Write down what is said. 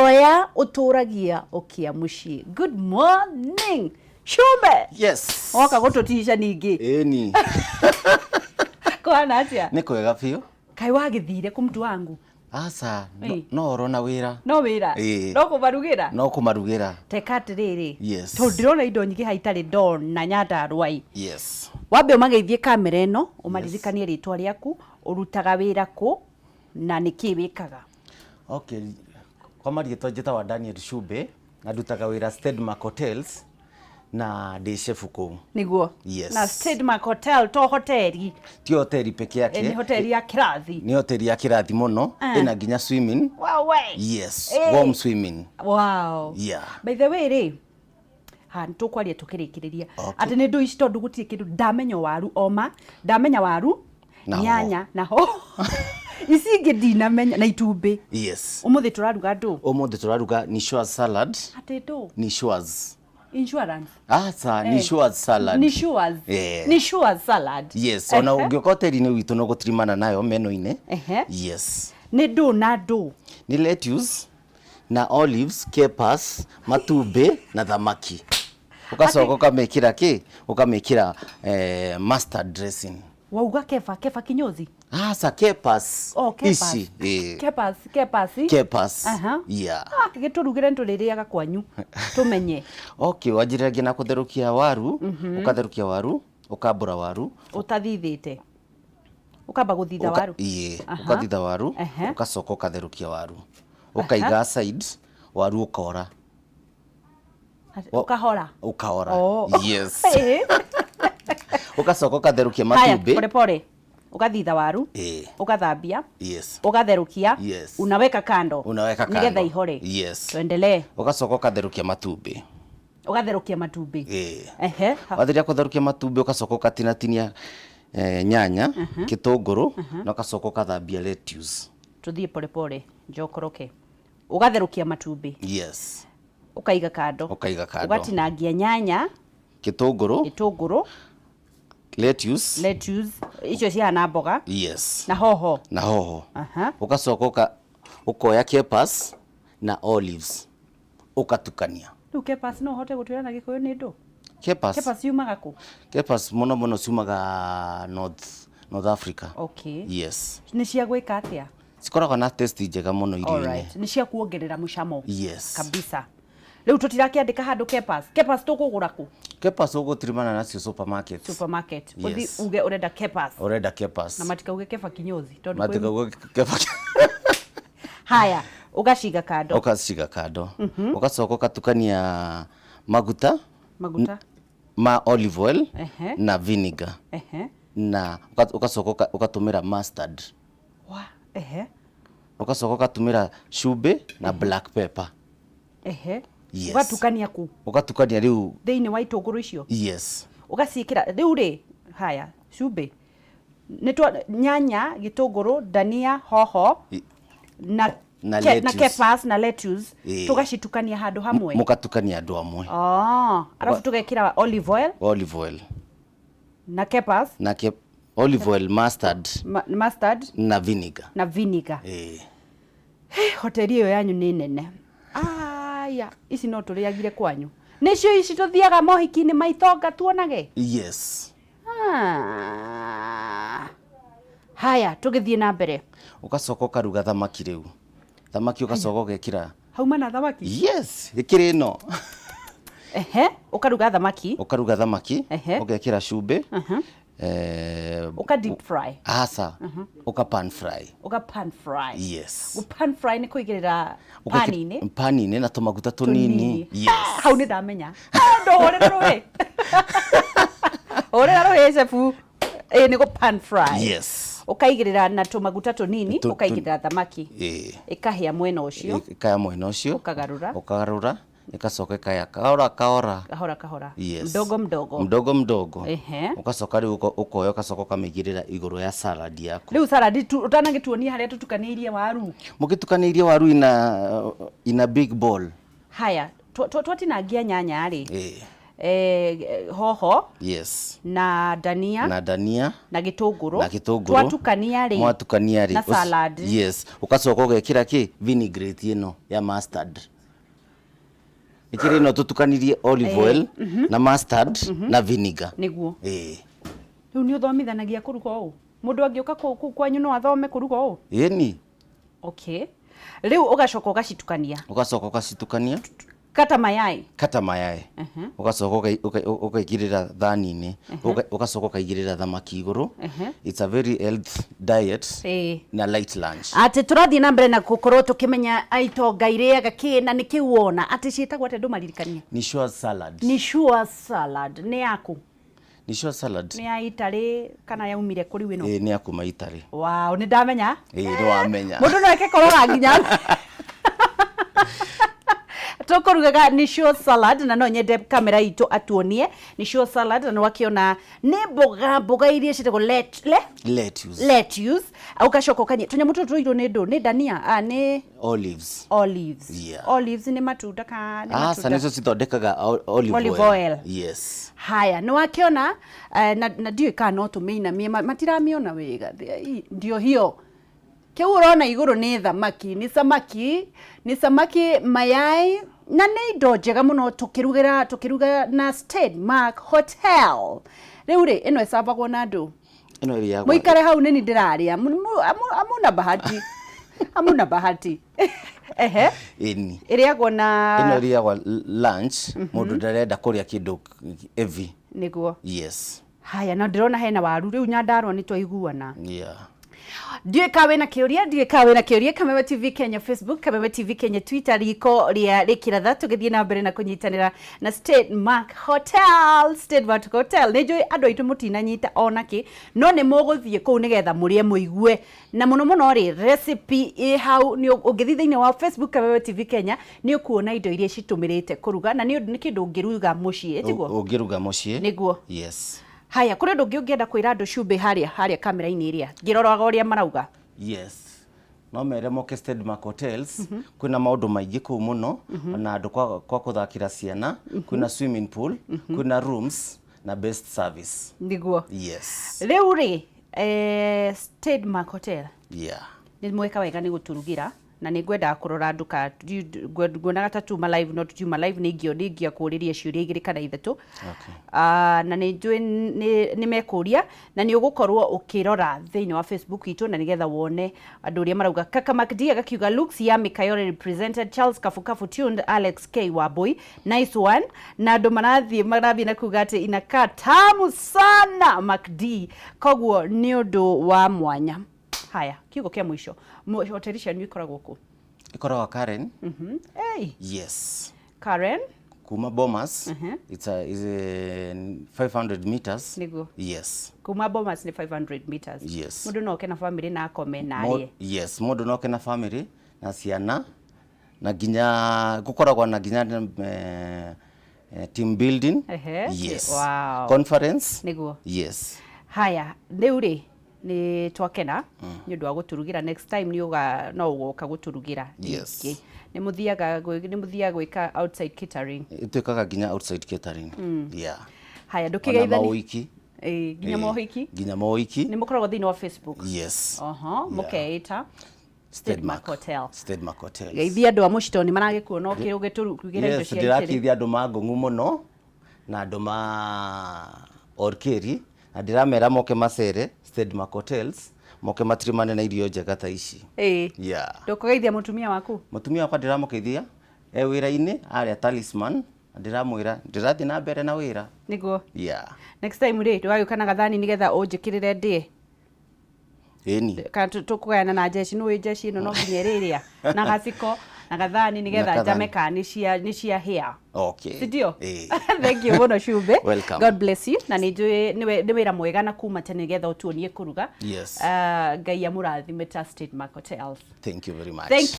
Guoya ũtũragia ũkĩa mũciĩ. Good morning Shumbe. Yes. Woka gũtũtica ningĩ. Ĩni. Kũhana atĩa? Nĩ kwega biũ. Kaĩ wagĩthire kũ mtu wangu? Aca, no, Ĩ. no oro na wĩra. No wĩra? Ĩ. No kũmarugĩra? No kũmarugĩra. Teka atĩrĩrĩ. Yes. Tondũ ndĩrona indo nyingĩ haha itarĩ ndona Nyandarua ĩ. Yes. Wambe ũmageithie kamera ĩno, ũmaririkanie rĩtwa rĩaku, ũrutaga wĩra kũ, na nĩkĩ wĩkaga. Okay. Kwa marĩtwa njĩtagwo Daniel Shumbe na ndutaga wĩra Stedmark Hotels na ndĩ chef kũu. Nĩguo? Yes. Na Stedmark Hotel to hoteli. Ti hoteli peke yake. Nĩ hoteli ya kĩrathi. Nĩ hoteli ya kĩrathi mũno. Ĩna nginya swimming. Wow, we. Yes. Eh. Warm swimming. Wow. Yeah. By the way rĩ, ha nĩtũkwaria tũkĩrĩkĩrĩria Okay. atĩ nĩ ndũ ici tondũ gũtirĩ kĩndũ ndamenya waru oma ndamenya waru Na hoho. nyanya na hoho ici ingĩ ndinamenya na itumbĩ. Yes. Ũmũthĩ tũraruga ndũ? Ũmũthĩ tũraruga Nichoise salad. Atĩ ndũ? Nichoise. Insurance. Aca, Nichoise salad. Nichoise. Eh. Nichoise salad. Yes, ona ũngĩũka hoteli-inĩ witũ no gũtirimana nayo menu-inĩ. Ehe. Yes. Nĩ ndũ na ndũ? Nĩ lettuce na olives, capers, matumbĩ na thamaki. Ũgacoka ũkamĩkĩra kĩ? Ũkamĩkĩra eh, mustard dressing. Wauga kefa, kefa kinyozi? Aca, capers. Oh, capers. Ici. Eh. Capers, capers. Capers. Aha. Yeah. Ah, gĩtũrugĩre nĩtũrĩrĩaga kwanyu tũmenye. Okay, wanjĩrĩragia na kũtherũkia waru, ũkatherũkia waru, ũkambũra waru. Ũtathithĩte. Ũkamba gũthitha waru. Ĩĩ, Aha. ũkathitha waru, Ehe. ũgacoka ũkatherũkia waru. Ũkaiga aside, waru ũkora. Ũkahora. Ũkahora. Oh. Yes. Ĩĩ. Ũgacoka ũkatherũkia Haya, matumbĩ. pole pole. Ũgathitha waru. Ĩĩ. Ũgathambia. Yes. Ũgatherũkia. Yes. Unaweka kando. Unaweka kando. Nĩgetha ihore. Yes. Tuendelee. Ũgacoka ũkatherũkia matumbĩ. Ũgatherũkia matumbĩ. Ĩĩ. Ehe. Wathiria kũtherũkia matumbĩ ũgacoka ũkatinatinia eh, nyanya, gĩtũngũrũ na ũgacoka ũkathambia lettuce. Tũthiĩ pole pole njokoroke. Ũgatherũkia matumbĩ. Yes. Ũkaiga kando. Ũkaiga kando. Ũgatinangia nyanya, Gĩtũngũrũ, gĩtũngũrũ, lettuce. Lettuce, icio cihana mboga. Yes. Na hoho. Na hoho. Aha. Ũgacoka ũka ũkoya capers na olives ũkatukania. Rĩu capers no ũhote gũtwĩra na Gĩkũyũ nĩ ndũ? Capers. Capers ciumaga kũ? Capers mũno mũno ciumaga North Africa. Okay. Yes. Nĩ cia gwĩka atĩa? Cikoragwo na taste njega mũno irio-inĩ. Alright. Nĩ cia kuongerera mũcamo. Yes. Kabisa. Rĩu tũtirakĩandĩka handũ capers. Capers tũkũgũra kũ? Capers ũgũtirimana nacio supermarket. Supermarket. Yes. Ũthi uge ũrenda capers. Ũrenda capers. Na matikauge keba kinyozi. Tondũ kwĩ- Matikauge kefa. Haya, ũgaciga kando. Ũgaciga kando. Ũgacoka ũgatukania maguta Maguta. ma olive oil Ehe. na vinegar Ehe. na ũgacoka ũgatũmĩra mustard. Wa, ehe. Ũgacoka ũgatũmĩra cumbĩ na black pepper. Ehe. Yes. Ũgatukania kũ? Ũgatukania rĩu. Thĩinĩ wa itũngũrũ icio? Yes. Ũgaciĩkĩra rĩu rĩ, haya, cumbĩ. Nĩ twa nyanya, gĩtũngũrũ, dania, hoho na Na na lettuce. capers na lettuce Ĩĩ. tũgacitukania handũ hamwe. Mũgatukania andũ amwe. Oh, alafu tũgekĩra olive oil Olive oil. Na capers. Na ke, olive oil, mustard mustard na vinegar. Na vinegar. Ĩĩ. Hoteli ĩyo yanyu nĩ nene. Aya, ici no tũrĩagire kwanyu. Nĩcio ici tũthiaga mohiki-inĩ ma itonga tuonage? Yes. Ah. Haya, tũgĩthiĩ na mbere. Ũgacoka ũkaruga thamaki rĩu. Thamaki ũgacoka ũgekĩra. Hauma na thamaki? Yes, ĩkĩrĩ ĩno. Ehe, ũkaruga thamaki. Ũkaruga thamaki, Ehe. ũgekĩra cumbĩ. Eh, Ũka deep fry. Aca, ũka pan fry. Ũka pan fry. Yes. Gũ pan fry nĩ kũigĩrĩra pani-inĩ. Pani-inĩ na tũmaguta tũnini. Yes. Hau nĩ ndamenya. Ndũhũrĩre rũhĩ. Hũrĩra rũhĩ cebu. Ĩĩ nĩ gũ pan fry. Yes. Ũkaigĩrĩra na tũmaguta tũnini, ũkaigĩrĩra thamaki. Ĩĩ. Ĩkahĩa mwena ũcio. Ĩkaya mwena ũcio. Ũkagarũra. Ũkagarũra. Ĩgacoka ĩkaya kahora kahora. Kahora kahora. Yes. Mdogo mdogo. Mdogo mdogo. Ehe. Ũgacoka rĩu ũkoya ũgacoka ũkamĩigĩrĩra igũrũ ya salad yaku. Rĩu salad ũtanagĩtuonia harĩa tũtukanĩirie waru. Mũgĩtukanĩirie waru ina big bowl. Haya, twatinangia nyanya rĩ. Ĩĩ. Hoho Yes. na dania Na dania na gĩtũngũrũ. Na gĩtũngũrũ. Twatukania rĩ, Mwatukania rĩ, na salad. Yes, ũgacoka ũgekĩra kĩ vinaigrette ĩno ya mustard. Ĩkĩrĩ ĩno tũtukanirie olive oil na mustard na vinegar. Nĩguo. Ĩĩ. Rĩu nĩ ũthomithanagia kũruga ũũ? Mũndũ angĩũka kũu kwanyu no athome kũruga ũũ? Ĩni. Okay, rĩu ũgacoka ũgacitukania. Ũgacoka ũgacitukania. Kata mayai. Kata mayai, ũgacoka ũkaigĩrĩra thani-inĩ, ũgacoka ũkaigĩrĩra thamaki igũrũ. It's a very health diet na light lunch. Atĩ tũrathiĩ na mbere na gũkorwo tũkĩmenya itonga irĩaga kĩ na nĩ kĩu wona atĩ ciĩtagwo atĩa, ndũmaririkanie. Ni sure salad. Ni sure salad nĩ yaku? Ni sure salad. Nĩ ya Italy kana yaumire kũrĩ ĩno? Ĩĩ, nĩ ya kuma Italy. Wow, nĩ ndamenya. Ĩĩ, nĩ wamenya. Mũndũ no eke kũrora nginya tũkũrugaga ni sure salad, na no nyende kamera itũ atuonie ni sure salad, na nĩwakĩona nĩ mboga mboga iria ciĩtagwo let, le? Lettuce. Lettuce, ũgacoka ũkanyia tũnyamũ tũtũ tũirũ nĩ ndũ, nĩ dania, nĩ Olives. Olives. Yeah. Olives nĩ matunda ka nĩ Aca, matunda? nĩcio cithondekaga olive Olive oil. oil. Yes. Haya, nĩ wakĩona, na ndiũĩ kana no tũmĩinamie, matiramĩona wega. Ndio hiyo kĩu ũrona igũrũ nĩ thamaki, nĩ samaki, nĩ samaki, mayai, na nĩ indo njega mũno tũkĩrugĩra, tũkĩruga na Stedmark Hotel. Rĩu rĩ, ĩno ĩcabagwo na andũ Ĩno ĩrĩagwo mũikare hau nĩni ndĩrarĩa. Amuna bahati, amuna bahati, ehe. Ĩni. Ĩrĩagwo na Ĩno ĩrĩagwo lunch, mũndũ ndarenda kũrĩa kĩndũ heavy. Nĩguo. Yes. Haya, na ndĩrona hena waru rĩu Nyandarua, nĩ twaiguana. Yeah. Ndiũĩ ka wĩna kĩũria, ndiũĩ ka wĩna kĩũria. Kameme TV Kenya Facebook, Kameme TV Kenya Twitter, riko rĩa rĩkĩratha tũgĩthiĩ na mbere na kũnyitanĩra na State Mark Hotel. State Mark Hotel, nĩ njũĩ andũ aitũ mũtinanyita ona kĩ, no nĩ mũgũthiĩ kũu nĩgetha mũrĩe mũigue, na mũno mũno rĩ, recipe ĩ hau. Nĩ ũngĩthiĩ thĩinĩ wa Facebook Kameme TV Kenya, nĩ ũkuona indo iria citũmĩrĩte kũruga, na nĩ ũndũ nĩ kĩndũ ũngĩruga mũciĩ, tiguo? Ũngĩruga mũciĩ. Nĩguo. Yes. Haya, kũrĩ ũndũ ũngĩ ũngĩenda kwĩra andũ cumbĩ harĩa harĩa kamera-inĩ ĩrĩa ngĩroraga ũrĩa marauga? Yes, no mere moke Stedmark Hotels. Kwĩna maũndũ maingĩ kũu mũno, ona andũ kwa kũthakĩra ciana, kwĩna swimming pool, kwĩna rooms na best service. Nĩguo. Yes. Rĩu rĩ, Stedmark Hotel, nĩ mweka wega nĩ gũtũrugĩra, na nĩ ngwendaga kũrora andũ ka nguonaga ta tuma live, no tutiuma live, nĩ ingĩakũririe ciũria igĩrĩ kana ithatũ. Na nĩ njũĩ nĩ mekũria, na nĩ ũgũkorwo ũkĩrora thĩinĩ wa Facebook itũ na nĩgetha wone andũ ũrĩa marauga. Kaka Macd agakiuga looks yummy, Kayore represented, Charles Kafukafu tuned, Alex K Wabui, nice one, na andũ marathiĩ na kuga atĩ inakaa tamu sana, Macd, koguo nĩ ũndũ wa mwanya. Haya, kiugo kĩa mũico. Hoteli cianyu ikoragwo kũ? Ĩkoragwo Karen. Hey. Yes. Karen. Kuma Bomas. It's a 500 meters. Nĩguo. Yes. Kuma Bomas nĩ 500 meters. Yes. Mũndũ no oke na family na akome na arĩe. Yes, mũndũ no oke na family na ciana, na nginya gũkoragwo na nginya team building. Yes. Conference. Nĩguo. Yes. Haya, rĩu rĩ, nĩ twakena nĩ ũndũ wa gũtũrugĩra. Next time nĩ ũga no ũgoka gũtũrugĩra Yes. rĩngĩ. Nĩ mũthiaga gwĩka outside catering? Ĩtuĩkaga nginya outside catering, yeah. Haya, Ona ndũkĩgeithani. maũhiki. Ĩĩ, nginya mohiki. Nginya maũhiki. Nĩ mũkoragwo thĩinĩ wa Facebook? Yes. Oho, mũkeĩta Stedmark Hotel. Stedmark Hotels. Geithia andũ a Mũcitoni maragĩkuona ũgĩtũrugĩra indo Yes, cia Italy. ndĩrakĩithia andũ ma Ngũng'u mũno na andũ ma Orkeri, na ndĩramera moke macere Stedmark Hotels, moke matirimane na irio njega ta ici. Yeah. Ndũkũgeithia mũtumia waku? Mũtumia wakwa ndĩramũkeithia e wĩra-inĩ arĩa Talisman, na ndĩramwĩra ndĩrathiĩ na mbere na wĩra. Nĩguo. Yeah. Next time rĩ, ndũgagĩũka na gathani nĩgetha ũnjĩkĩrĩre ndĩe. Ĩni. Kana tũkũgayana na njeci, nĩũĩ njeci ĩno no nginya ĩrĩrĩa na gaciko na gathani nĩgetha Na gathani. njame kana nĩ cia hĩa. Okay. Si ndio? Ĩĩ. Thank you mũno, Cumbĩ. Welcome. God bless you, na nĩ njũĩ nĩ wĩra mwega na kuma tene nĩgetha ũtuonie kũruga. Yes. Ngai amũrathime ta State Mark Hotels. Thank you very much. Thank.